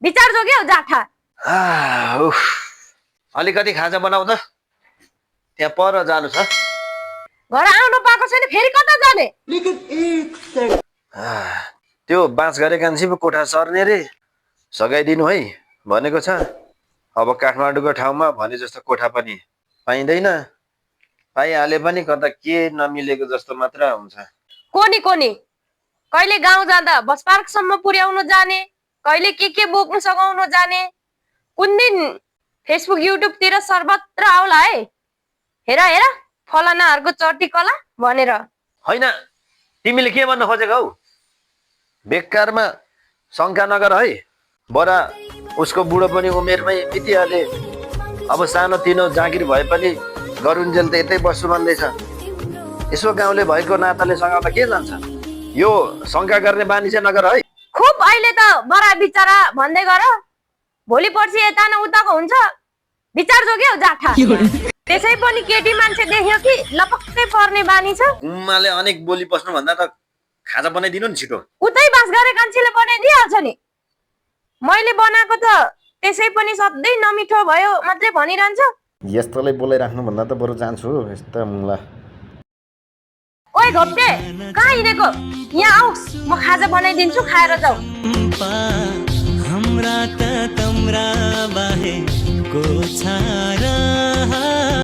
विचार जोग्यो जाठा। उफ, अलिकति खाजा बनाऊ त, त्यहाँ पर जानु छ। घर आउनु पाएको छैन फेरि कता जाने? त्यो बाँच गरे कान्छी पो कोठा सर्ने रे, सघाइदिनु है भनेको छ। अब काठमाडौँको ठाउँमा भने जस्तो कोठा पनि पाइँदैन, पाइहाले पनि कता के नमिलेको जस्तो मात्र हुन्छ। कोनी कहिले गाउँ जाँदा बस पार्कसम्म पुर्याउनु जाने, कहिले के बोक्नु सघाउनु जाने, कुन दिन फेसबुक युट्युबतिर सर्वत्र आउला है। हेर फलानाहरूको चर्टी कला भनेर। होइन, तिमीले के भन्न खोजेको हौ? बेकारमा शङ्का नगर है। बरा उसको बुढो पनि उमेरमै बितिहाले, अब सानो तिनो जागिर भए पनि गरुन्जेल त यतै बस्छु भन्दैछ। यसो गाउँले भएको नाताले सँगाउँदा के जान्छ? यो शङ्का गर्ने बानी चाहिँ नगर है। खुब अहिले त बरा बिचारा भन्दै गर, भोलि पर्सि यता न उताको हुन्छ। विचार जोग्यो जाठा। त्यसै पनि केटी मान्छे देख्यो कि लपक्कै पर्ने बानी छ। उमाले अनेक बोली बस्नु भन्दा त खाजा बनाइदिनु नि छिटो। उतै बास गरे कान्छीले बनाइदिइहाल्छ नि। मैले बनाएको त त्यसै पनि सधैँ नमिठो भयो मात्रै भनिरहन्छ। यस्तोलाई बोलाइराख्नु भन्दा त बरु जान्छु यस्ता मुला। ओइ घोप्टे, कहाँ हिँडेको? यहाँ आऊ, म खाजा बनाइदिन्छु, खाएर जाऊ। हाम्रा त तम्रा बाहेको छ र